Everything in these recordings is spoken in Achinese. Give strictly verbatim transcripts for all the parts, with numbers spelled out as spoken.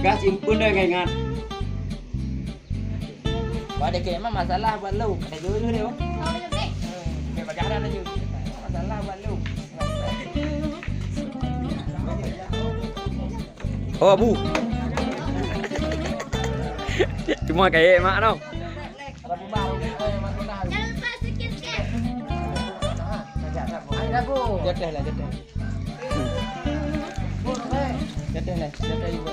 Gas impun dah ingat. Pada ke memang masalah buat lu. Ada jujur dia. Dia pakai ada laju. Masalah buat lu. Oh, Abu. Cuma kayak mak tau. Jatuh lah, jatuh. Jatuh lah, jatuh ibu.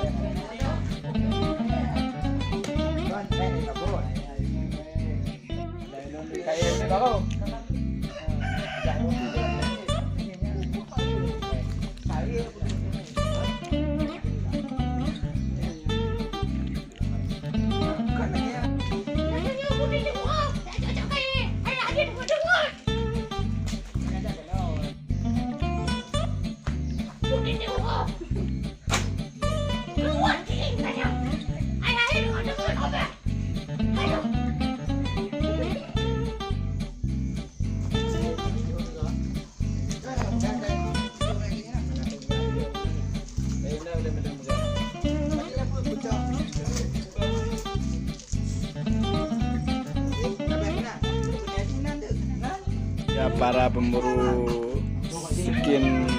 Ya, para pemburu skin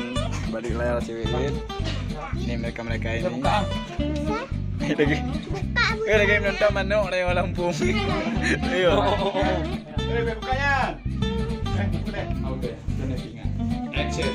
balik layar cewek. Ini mereka-mereka ini. Lagi. Eh, lagi menonton manok dari Lampung. Ayo. Eh, bukannya. Eh, bukan. Oke, kena ingat. Action.